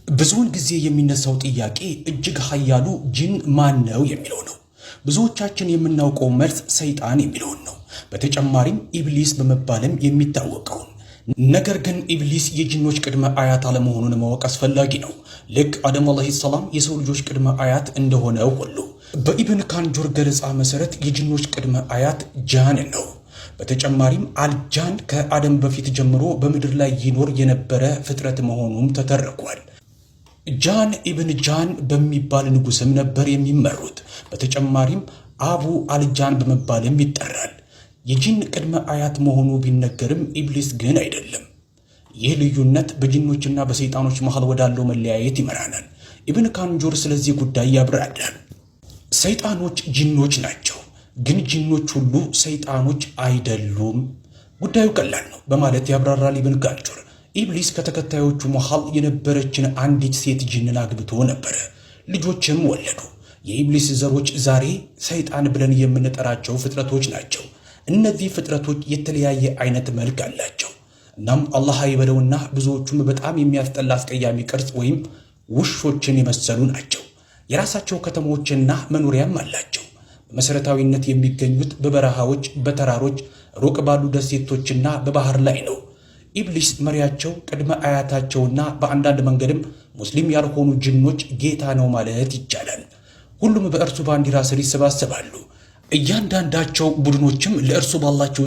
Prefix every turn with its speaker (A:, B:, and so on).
A: ብዙውን ጊዜ የሚነሳው ጥያቄ እጅግ ኃያሉ ጂን ማን ነው የሚለው ነው። ብዙዎቻችን የምናውቀው መልስ ሰይጣን የሚለውን ነው። በተጨማሪም ኢብሊስ በመባልም የሚታወቀውን። ነገር ግን ኢብሊስ የጂኖች ቅድመ አያት አለመሆኑን ማወቅ አስፈላጊ ነው። ልክ አደም ዓለይሂ ሰላም የሰው ልጆች ቅድመ አያት እንደሆነ ሁሉ በኢብን ካንጁር ገለጻ መሰረት የጂኖች ቅድመ አያት ጃን ነው። በተጨማሪም አልጃን ከአደም በፊት ጀምሮ በምድር ላይ ይኖር የነበረ ፍጥረት መሆኑም ተተርኳል። ጃን ኢብን ጃን በሚባል ንጉስም ነበር የሚመሩት። በተጨማሪም አቡ አልጃን በመባልም ይጠራል። የጂን ቅድመ አያት መሆኑ ቢነገርም ኢብሊስ ግን አይደለም። ይህ ልዩነት በጂኖችና በሰይጣኖች መሃል ወዳለው መለያየት ይመራናል። ኢብን ካንጆር ስለዚህ ጉዳይ ያብራራል። ሰይጣኖች ጂኖች ናቸው፣ ግን ጂኖች ሁሉ ሰይጣኖች አይደሉም። ጉዳዩ ቀላል ነው በማለት ያብራራል ኢብን ካንጆር። ኢብሊስ ከተከታዮቹ መሃል የነበረችን አንዲት ሴት ጂንን አግብቶ ነበረ። ልጆችም ወለዱ። የኢብሊስ ዘሮች ዛሬ ሰይጣን ብለን የምንጠራቸው ፍጥረቶች ናቸው። እነዚህ ፍጥረቶች የተለያየ አይነት መልክ አላቸው። እናም አላህ አይበለውና ብዙዎቹም በጣም የሚያስጠላ አስቀያሚ ቅርጽ ወይም ውሾችን የመሰሉ ናቸው። የራሳቸው ከተሞችና መኖሪያም አላቸው። በመሰረታዊነት የሚገኙት በበረሃዎች፣ በተራሮች፣ ሩቅ ባሉ ደሴቶችና በባህር ላይ ነው። ኢብሊስ መሪያቸው፣ ቅድመ አያታቸውና በአንዳንድ መንገድም ሙስሊም ያልሆኑ ጅኖች ጌታ ነው ማለት ይቻላል። ሁሉም በእርሱ ባንዲራ ስር ይሰባሰባሉ። እያንዳንዳቸው ቡድኖችም ለእርሱ ባላቸው